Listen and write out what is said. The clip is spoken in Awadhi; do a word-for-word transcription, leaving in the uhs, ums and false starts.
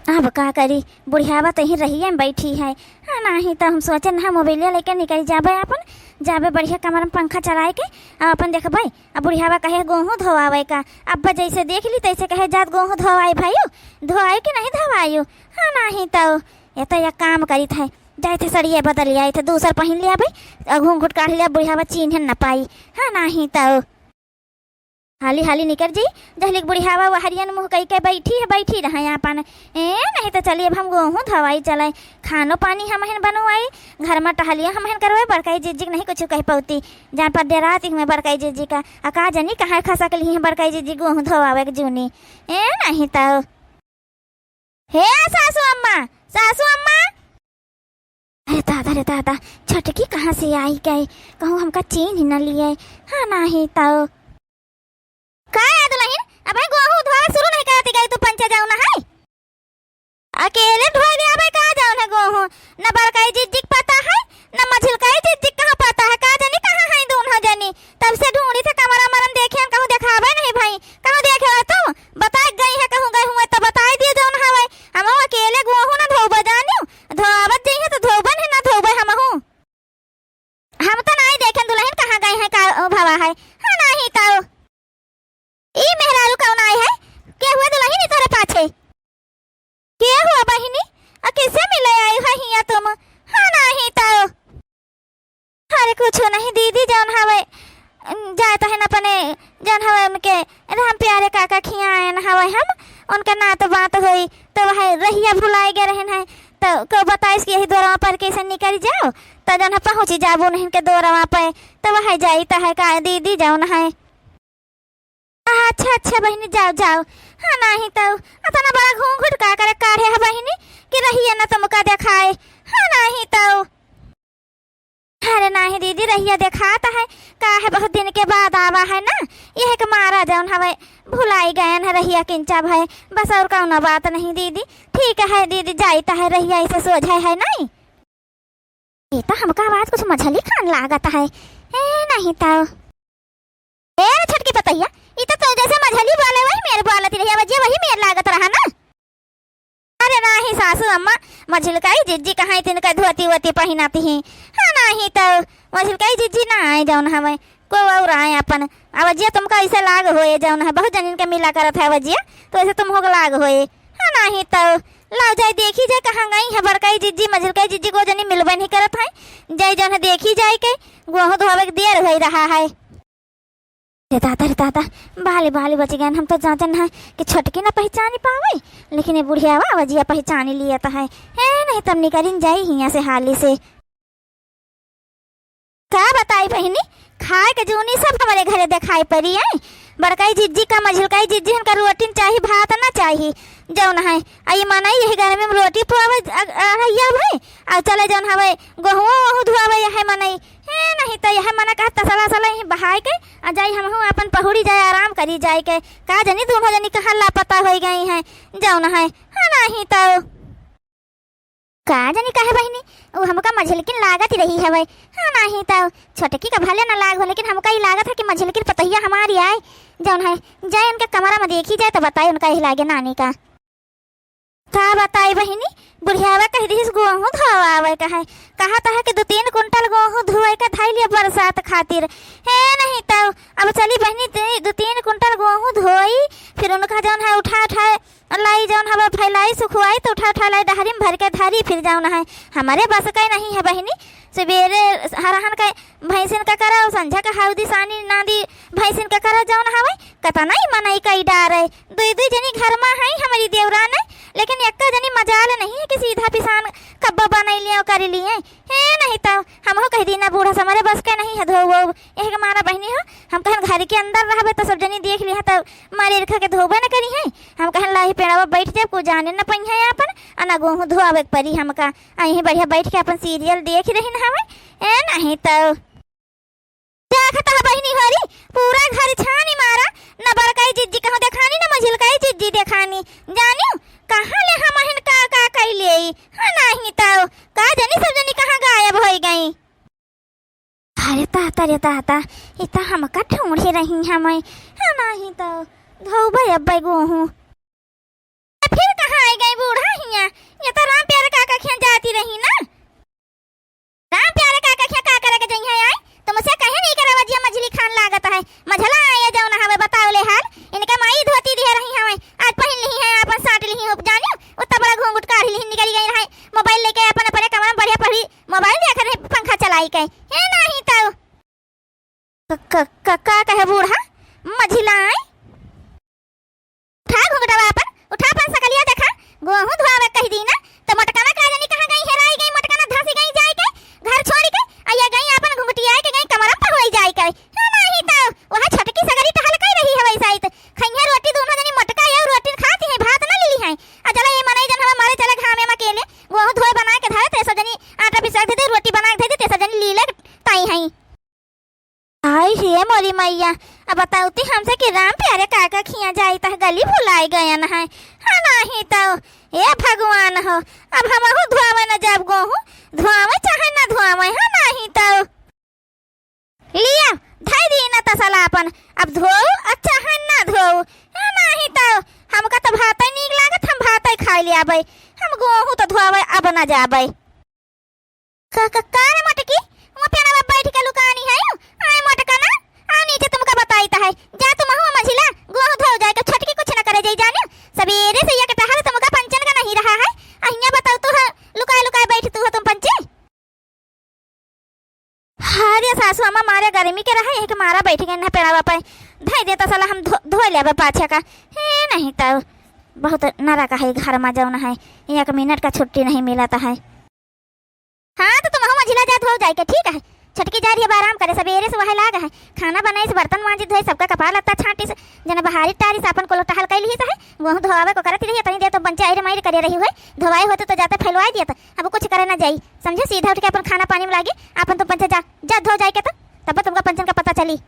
अब का करी, बुढ़ियावा तो ही रहिया में बैठी है। हाँ, नाही तो हम सोचे ना मोबाइलिया लेके निकल जाबे, अपन जाबे बढ़िया कमरा में पंखा चलाए के, अब अपन देखबे। अब बुढ़ियावा कहे गोहूँ धोआवे का, अब जैसे देख ली तैसे कहे जात गोहूँ धोआई भाइयो, धोआई कि नहीं धोआई। हाँ, नाही तो ये तो एक काम करी थे, जाए थे सड़िया बदल आए थे, दूसर पहिन लिया भाई, और घूंघट काढ़ लिया, बुढ़ियावा चीन्हे न पाई। हाँ, नाही तो हाली हाली निकर जी, जहलिक बुढ़ियावा वहरियन मुँह कई के बैठी है, बैठी रहे आपन। ए, नहीं तो चलिए, अब हम गोहूँ धोवाई चले, खानो पानी हमहिन बनवाई, घर में टहलिया हमहिन करवाई, बड़काई जिज्जी के नहीं कुछ कह पौती, जान पर डेराती हुए बड़काई जिज्जी का, आ का जनी कहाँ खसक ली है बड़काई जिज्जी गोहूँ धोवावे के जूनी। ए, नहीं तो हे सासू अम्मा, सासू अम्मा। अरे दादा रे दादा, छोटकी कहाँ से आई गई? कहूँ हमका चीन्ह ही न लिए। हाँ, नाही तो। का है दुलहिन, अबहीं गोहूँ धोवे शुरू नहीं करती गई तू पंचे जाऊ ना है? अकेले ढोए ले आवे का जाऊ ना गोहूँ? न बड़काई जिज्जी के पता है, न मझिलकाई जिज्जी के कहाँ पता है, का जनी कहाँ है दूनों जनी? तब से ढूंढी थे कमरा मरम देखे, हम कहूँ देखावे नहीं भाई, कहूँ देखे हो तू? बताए गई है, कहूँ गई हुए तो बताए दिए जौन हवे। हम अकेले गोहूँ ना धोबे जानियो, धोआवत जइहे तो धोबन है, ना धोबे हमहूँ। हम तो नाई देखेन दुलहिन कहाँ गई है, का भवा है। हाँ, नाही तो। ई मेहरारू कौन आई है? के हुए दुलहिन ई तोरे पाछे? के हुआ बहिनी? आ किससे मिले आई है हिया तुम? हाँ, नाही तो। अरे कुछ नहीं दीदी, जौन हवे, जाए तो है न अपने, जौन हवे उनके राम प्यारे काका खिया आए न हवे हम, उनका ना तो बात होई, तो वह रहिया भुलाए गए रहन है, तो को बताइस कि यही द्वारा पर कैसे निकल जाओ, तो जौन है पहुँची जाबू नहीं के द्वारा पे, तो वह जाई तो है का दीदी जौन है। अच्छा, अच्छा बहिनी, जाओ, जाओ। हाँ, नाही तो अतना बड़ा घूंघट का करे काढ़े है बहिनी कि रहिया न तुमका देखाए। हाँ, नाही तो। अरे नाही दीदी, रहिया देखात है, का है बहुत दिन के बाद आवा है ना, यह के मारा जौन हवे भुलाई गयन है रहिया किंचा भय, बस और कौनो बात नहीं दीदी। ठीक है दीदी, जाइत है रहिया इसे सोझे है नहीं। ये तो हमका आवाज कुछ मझली खान लागत है। ए, नहीं तो। ए रे छोटकी पतैया, ई तो तू जैसे मझली बोले वही मेर बोलत रही, अब जे वही मेर लागत रहा ना। अरे नाही सासू अम्मा, मझिलकाई जिज्जी कहाँ तिनका धोती वोती पहिनाती ही। हाँ, नाही तो मझिलकाई जिज्जी ना आए जौन हवे, को और आए अपन। अब जे तुमका ऐसे लाग होए जौन है, बहुत जनिन के मिला करत है अब जे, तो ऐसे तुमको लाग होए। हाँ, नाही तो लाओ जाए देखी जाए कहाँ गई है बड़काई जिज्जी, मझिलकाई जिज्जी को जनी मिलबे नहीं करत है। जाए जौन है देखी जाए के गोहूँ धोवे के देर हो रहा है। रे दादा, रे दादा, बाली, बाली बच गए। हम तो जाते ना कि छोटकी ना पहचानी पावे, लेकिन ये बुढ़ियावा वजिया पहचानी लिया तो है। ए, नहीं तब निकलिन जाई हियाँ से हाली से। का बताई बहिनी, खाए के जूनी सब हमारे घरे देखाई पड़ी है। बड़काई जिज्जी का, मझिलकाई जिज्जी हन का रोटी न चाही, भात ना चाही, जौन है। आ ये मनई यही गर्मी में रोटी पुआवे, अ, अ, हैया भाई, आ चले जौन हवे, गोहुओ वहू धुआवे यह मनई। हे, नहीं तो यह मना कहा तसला सला यहीं बहाए के, आ जाई हमहू अपन पहुड़ी जाए, आराम करी जाए के। का जनी दोनों जनी कहाँ लापता होई गई हैं, जौन है। हाँ, नहीं तो। का जनी कहे बहिनी, उ हमका मझिलकिन लागत ही रही हवे। हाँ, नाही तो छोटकी का भले न लाग हो, लेकिन हमका ई लागत है कि मझिलकिन पतोहिया हमारी आए, जौन है, जाए उनके कमरा में देखी जाए तो बताए उनका यही लागे नानी का। का बताई बहिनी, बुढ़ियावा कह दिहिस गोहूँ धोवावे का है, कहा तो है कि दो तीन कुंटल गोहूँ धोए का धाई लिया बरसात खातिर। हे नहीं तो, अब चली बहिनी दे-, दो तीन कुंटल गोहूँ धोई, फिर उनका जौन है उठा उठाए लाई जौन हवे फैलाई सुखवाई तो उठा उठा लाई डहरी में भर के धरी फिर जौन है। हमरे बस का नहीं है बहिनी, सवेरे हरहन के भैंसिन का करा, संझा के हौदी सानी नादी भैंसिन का करा जौन हवे, कतना ही मनई कई डारे। दुई दुई जनी घर में है हमारी देवरान, लेकिन एक्का जनी मजाल नहीं है कि सीधा पिसान कब्बा बनाई लिया कर लिए। हे नहीं तो हमहू कह दी ना बूढ़ा से हमरे बस के नहीं है धोबो। यह के मारा बहिनी हो, हम कहन घर के अंदर रहबे तो सब जनी देख लिया तो मारे रखा के धोबे न करी है। हम कहन लाही पेड़वा बैठ जाए, कुछ जाने न पई है अपन, आ ना गोहूँ धोआवे के परी हमका। आ यहीं बढ़िया बैठ के अपन सीरियल देख रही न हवे। ए नहीं तो। देखत ह बहिनी होरी, पूरा घर छानी मारा, न बड़काई जिज्जी कहूँ देखानी, न मझिलकाई जिज्जी देखानी। जानियो, कहाँ ले हमहिन का का कई लेई? हाँ, नाही तो, का जानी सब जनी कहाँ गायब होई गई। अरे ताता रे ताता, ई त हमका ढूंढे रही हमें। हाँ, नाही तो, धोबे अब्बे गोहूँ। फिर कहाँ आई गई बूढ़ा ही? हो जानियो, उतना बड़ा घूंघट काढ़ी लिहिन निकली गई रहे। मोबाइल लेके अपन अपने कमरा में बढ़िया पढ़ी, मोबाइल देखत रही पंखा चलाई के। हे नाही तो। क-, क-, क-, का कहे बूढ़ा? मझिलाई? उठा घुंघटवा अपन, उठा अपन सकलिया देखा। गोहूं धोआवे कहि दीना, त मोटकना का जानी कहाँ गई, हेराई गई, मोटकना धसी गई जाए के, घर छोड़ी के, आ ये गई अपन घुंघटियाए के गई कमरा में पहुँच जाए के। हाँ, नाही तो, वह छोटकी सगरी टहल कई रही है वैसा ही तो। खइहे रोटी दोनों जनी, मोटका ये रोटी खाती है, भात ना लीली है। आ चला ये मनई जन हमें मारे चले घामे में अकेले, गोहूं धोए बनाए के धरे, ते सब जनी आटा पिसवा के दे दे, रोटी बना के दे दे, ते सब जनी लीले ताई हैं। आई हे मोरी मैया, अब बताउती हमसे कि राम प्यारे काका खिया जाई त गली भुलाई गयन है। हाँ नाही तो, ए भगवान हो, अब हमहू धोआवे न जाब गोहूं, धोआवे चाहे न धोआवे, हाँ नाही तो। लिया, धई दी न तसला अपन, अब धोऊ, अच्छा है न धोऊ, हाँ नाही तो। हमका तो भातै नीक लागत, हम भातै खाई लियाबै, हम गोहूं तो धोआवे अब न जाबै। का, का, का रे मोटकी? वहाँ पेड़वा बैठ के लुकानी है यू? आए मोटका ना, आ नीचे तुमका बताई त है। जा तुम हुआ मझिला, गोहूं धो जाए के छोटकी कुछ न करे जाई जाने। सबेरे से ये टहल तुमका पंचन का नहीं रहा है। अहिया बताओ तू है, लुकाए लुकाए बैठ तू है तुम पंचे। हाँ रे सासू अम्मा मारे गर्मी के रहे, एक मारा बैठ गए ना पेड़वा पे। धई दे तसला हम धो, धो लेबे पाछे का। हे नहीं तो बहुत नरक है घर में जौन है, एक मिनट का छुट्टी नहीं मिलत है। हाँ, तो तुमहू मझिला जा धो जाए के, ठीक है। छोटकी जा रही है, अब आराम करे, सबेरे से वह लाग है, खाना बनाइस, बर्तन मांजिस, धोइस, सबका कपार लत्ता छांटिस, जन बहारी टारिस, आपन कोलो टहल कैली ही सहे, वहू धोआवे को करत रही, इतनी देर तो पंचे आइर माइर करे रही हुए, धोवाए होते तो जाते फैलवाए दिया था, अब कुछ करे ना जाई, समझो, सीधा उठ के अपन खाना पानी में लागी, आपन तुम पंचे जा, जा धो जाए के तो, तब तुमका पंचन का पता चली।